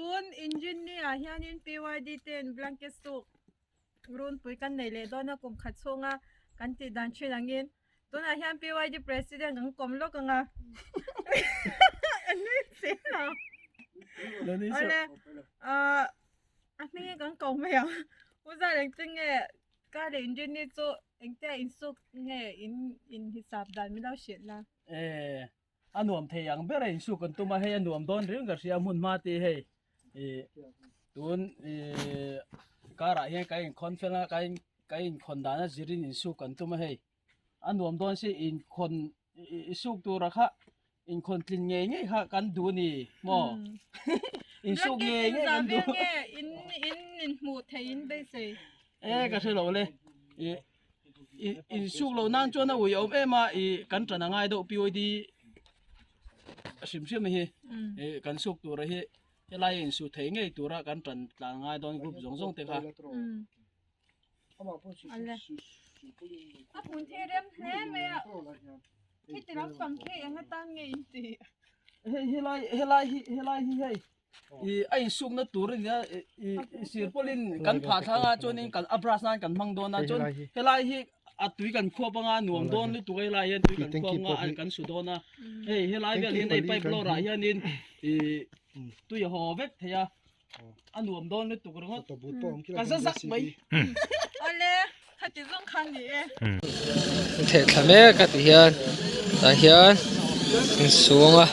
Tun Inrinni ah hianin PYD ten blanket suk runpui kan nei leh dawn a kum khat chhunga kan tih dan thin angin tunah hian PYD president kan kawm lawk ang a a nui si lo awle ah a hming hi kan ko mai ang u zar engtin nge kar leh Inrinni chu engtia insuk nge in inhisap dan min lo hrilh la. A nuam thei ang ber a insuk kan tum a, hei a nuam dawn riang ka hria hmun hma te hei ih tun ih karah hian ka inkhawn fel a ka in ka inkhawn dan a zirin insuk kan tum a hei a nuam dawn si inkhawn ih suk tura kha inkhawn tlin ngei ngei kha kan duh a ni maw insuk ngei ngei kan duh in in inhmuh theih in beisei e ka hre lo le ih. Insuk loh nan chuan a ui a awm em a ih kan tan a ngai deuh POD hrim hrim hi ih kan suk tur hi helai a insu thei ngei tura kan tan tlan ngai dawn group zawng zawng te kha. A hmun hi rem hle mai a khiti lampang khi eng atan nge in tih? Hei helai helai hi helai hi hei ih a insukna tur a nia ih sir pawlin kan phah thlang a chuanin kan a brush nan kan hmang dawn a chuan helai hi a tui kan khuap anga nuam dawn lutuk a helai hian tui kan khuap anga a kan su dawn a hei helai vel hian hei pipe lawr ah hianin ih tui a haw vek thei a a nuam dawn lutuk ringawt ka za zak mai. Awle khati zawng kha ni e. Theh thla mek a ti hian tah hian insuang a.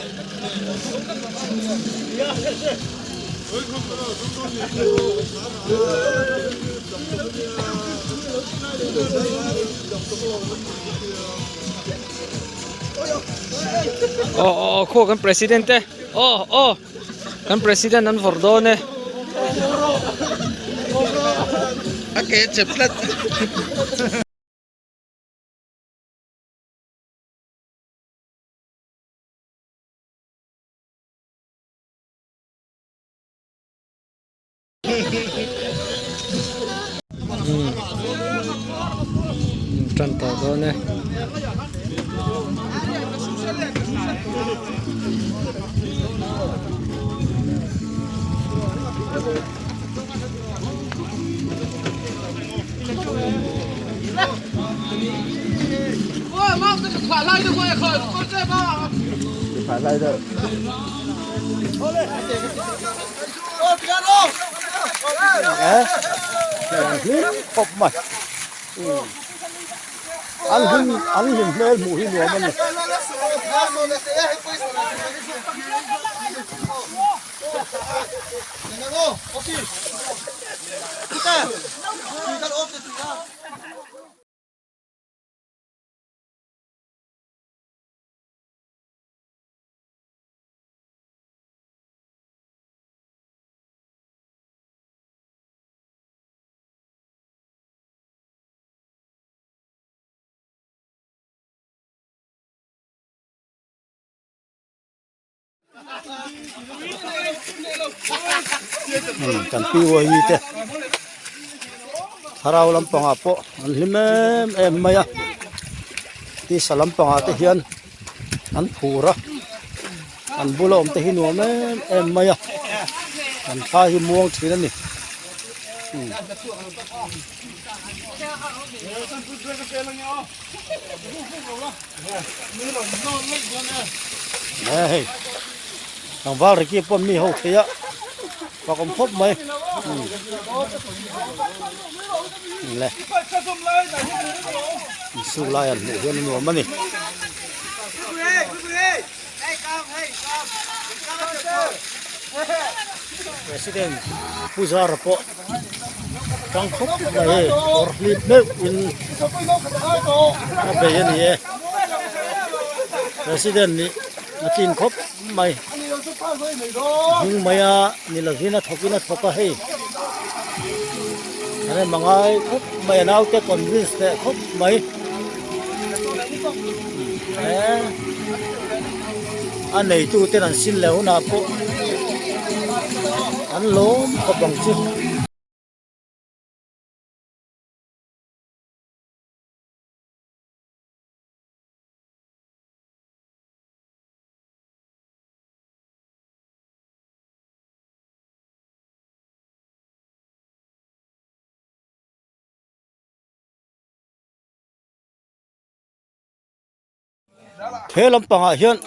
Aw aw aw khaw kan president te aw aw. Kan president an vawrh dawn e. A ke chep tlat. Tan tawh dawn e. Khawp mai an hlim an hlim hmel hmuh hi nuam a ni. Kan PYE te thlarau lampangah pawh an hlim em em mai a tisa lampangah te hian an phur a an bula awm te hi nuam em em mai a an thla hi muang thin a ni. Nge hei tlangval Ricky pawh mi ho thei a fak awm khawp mai le insuk lai an hmuh hian a nuam a ni. President Pu Zara pawh tang khawp mai hei kawr hlip meuh in a bei a ni e President nih a tlin khawp mai hming mai a ni lovin a thawk in a thawk a hei a rem a ngai khawp mai a naute convince teh khawp mai. A neitu ten an sil leh hunah pawh an lawm khawp ang chu. He lampangah hian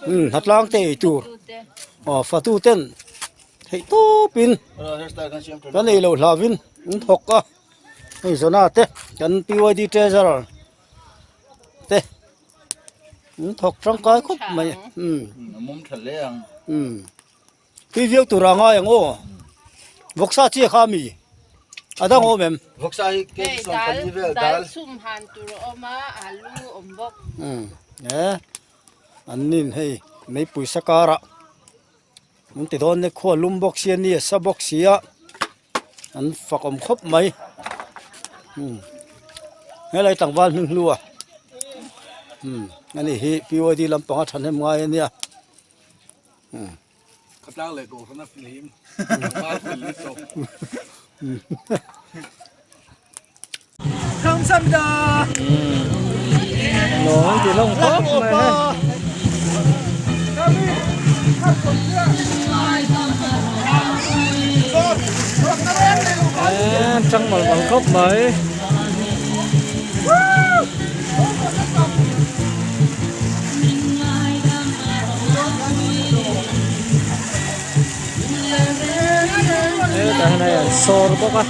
umm hnatlang te ei tur aw fatu ten theih tawpin kan ei loh hlauhin an thawk a hei zawna te kan PYD treasurer te an thawk tangkai khawp mai umm umm tui viau tur a ngai ang aw vawksa chiah kha ami a dang awm em Vawksa hi Hei dal dal chhum han tur a awm a alu awm bawk. Umm e an nin hei meipui sa karah an ti dawn nia khua lum bawk sia ni a sa bawk sia an fak awm khawp mai umm helai tlangval hming hlu a umm ani hi PYD lampanga thahnem ngai ania umm. Khawtlang leh Kohhran a fihlim tlangval fel ni chawp. Nuam ti hlawm khawp mai hei. Eee tang mal mal khawp mai. Hetah hian hei an sawr bawk a.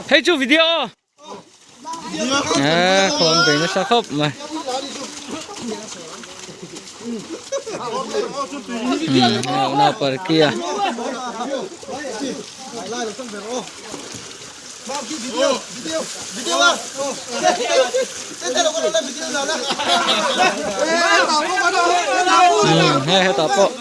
Hei chu video aw. À, khom về nó sao khóc mà. Ừ, nó par kia. Ừ, hei hetah pawh.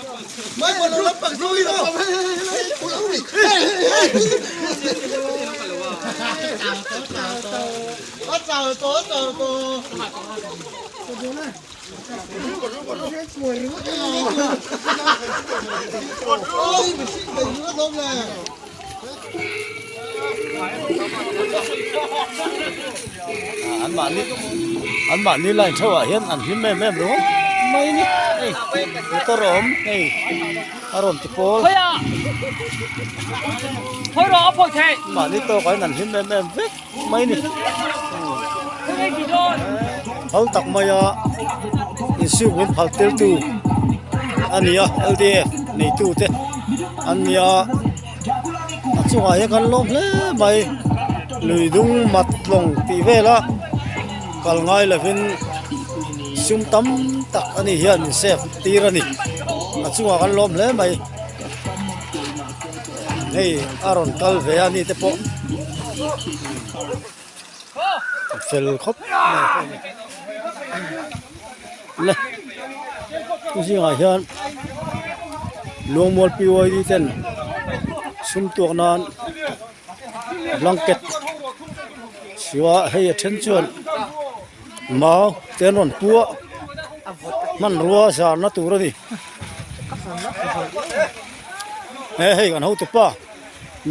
An mahni an mahni line theuh ah hian an hlim em em ringawt mai a ni hei motor a awm hei a rawn ti pawl mahni tawk ah hian an hlim em em vek mai a ni phal tak mai a insiuk min phal tir tu a ni a L D F neitu te an ni a. A chungah hian kan lawm hle mai lui dung mat tlawng tih vela kal ngai lovin sum tam tak a ni hian min save tir a ni a chungah kan lawm hle mai hei a rawn kal ve a ni te pawh fel khawp mai le zingah hian Luangmual PYD ten sum tuak nan blanket chua hei a then chuan mau te an rawn pu a hmanrua zarna tur a ni he hei kan hotupa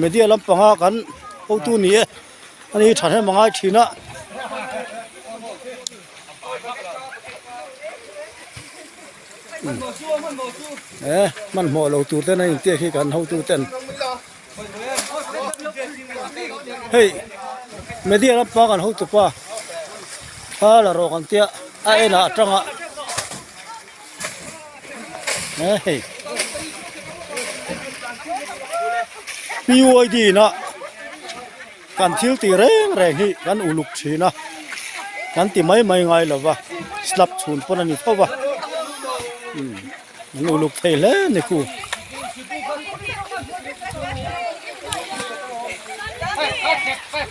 media lampanga kan hotu ni e. Ani thahnem a ngai thin a. E hmanhmawh lo tur ten a intiak hi kan hotu ten hei media lampa kan hotu pa thla la rawh kan tia a en ah atanga e hei PYD na. Kan thil tih reng reng hi kan uluk thin a, kan ti mai mai ngai lo va, slab chhun pawn a ni tho va, umm an uluk thei hle a ni khu.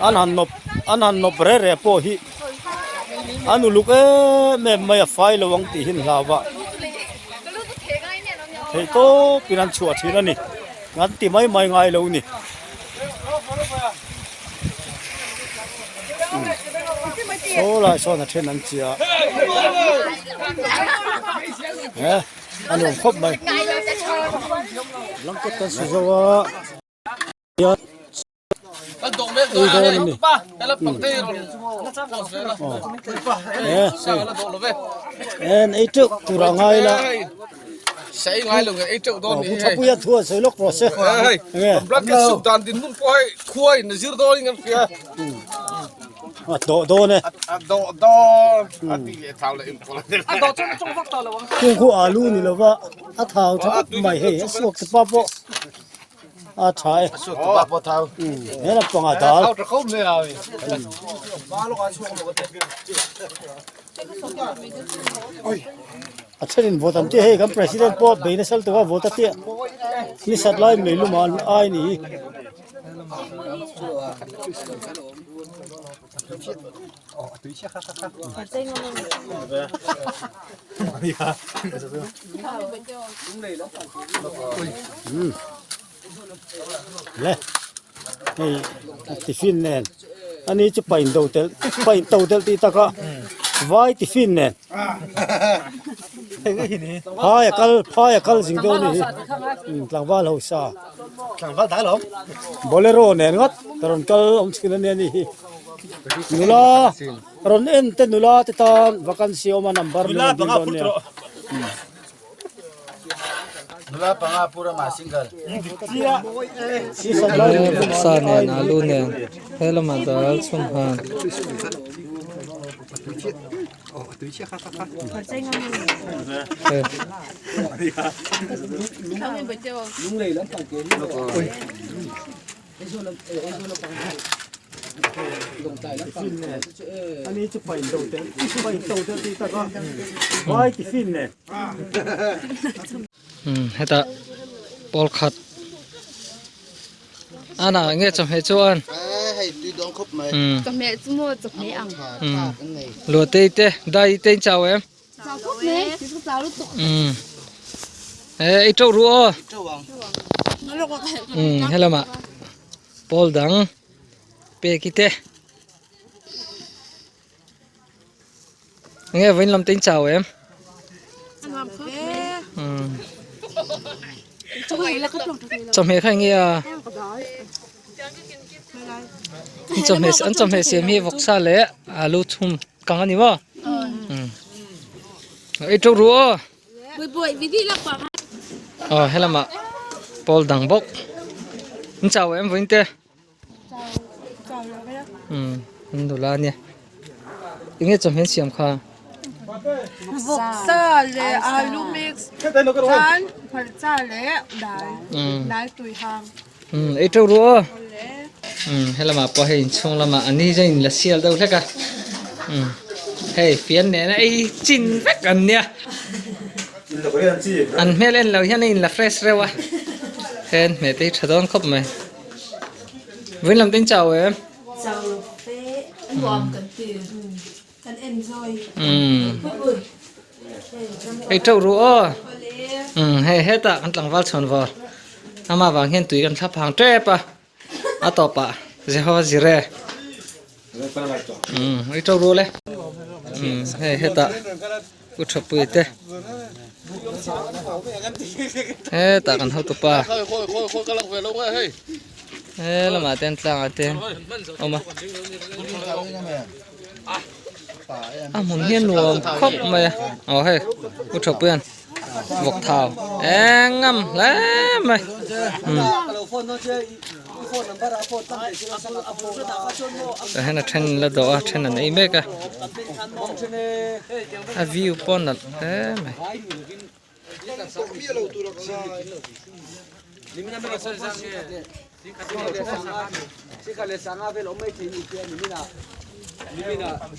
An han nawp an han nawp reh reh pawh hi an uluk em em mai a fai lo ang tih hi an hlau va, theih tawpin an chhuah thin a ni, kan ti mai mai ngai lo a ni. Saw lai sawn a then an chi a he a nuam khawp mai blanket kan su zo a. hian ei dawn a ni en ei teuh tur a ngai la pu thapuia thu a sawi lawk rawh se enge a dawh dawn e chung khu alu ni lova a thau tha khawp mai hei a suak te pa pawh a tha e he lampang ah dal a thenin vote an tih hei kan president pawh bei nasa lutuk a vote a tih ni sat lai mei lum ah an ai a ni hi. Le hei tiffin nen ani chu pain do tel pain to tel tih taka vai tiffin nen phai a kal phai a kal zing deuh a ni hi tlangval hausa bolero nen ngawt ka rawn kal awm chhin ania ni hi nula rawn en te nula te tan vacancy awm a number min rawn dil dawn nia. Vawksa nen alu nen he lamah dal chhun han. Ani chu pain do tel pain to tel tih tak a vai tiffin nen. Hetah pawl khat ana nge chawhmeh chuan Chawhmeh chu maw chawhmeh ang. Luatei te dai te in chau em? Chau khawp mai, ti chu chau lutuk. Ei teuh ru aw. Helamah pawl dang peki te. Nge vawiin lam te in chau em? Chawhmeh kha enge a? Chawhmeh an chawhmeh siam hi vawksa leh alu chhum kang a ni maw? Ei teuh ru aw. Aw helamah pawl dang bawk. In chau em vawiin te? Umm an nula ania enge chawhmeh an siam kha Vawksa leh alu mix chuan hmarcha leh dal dal tui hang umm ei teuh ru aw umm helamah pawh hei inchhung lamah an ni hi chuan in la sial deuh hlek a umm hei fian nena ei chin vek an nia an hmel en lo hian a in la fresh reuh a heng hmeh te hi tha dawn khawp mai. Vin lam ten chau em? Chau lo fe a nuam kan ti kan enjoy. Hei teuh ru aw. Hei hetah kan tlangval chhawn vawr. Ama vang hian tui kan thla phang tep a. A tawpah Jehova Jireh. Hei teuh ru le. Hei hetah U Thapui te. Hetah kan hotupa. He lamah te an tlangah te awm a. A hmun hi a nuam khawp mai a. Aw hei U Thapuia'n vawk thau eng ngam hle mai. Tah hian a then la dawh a a then an ei mek a a view pawh a nalh hle mai.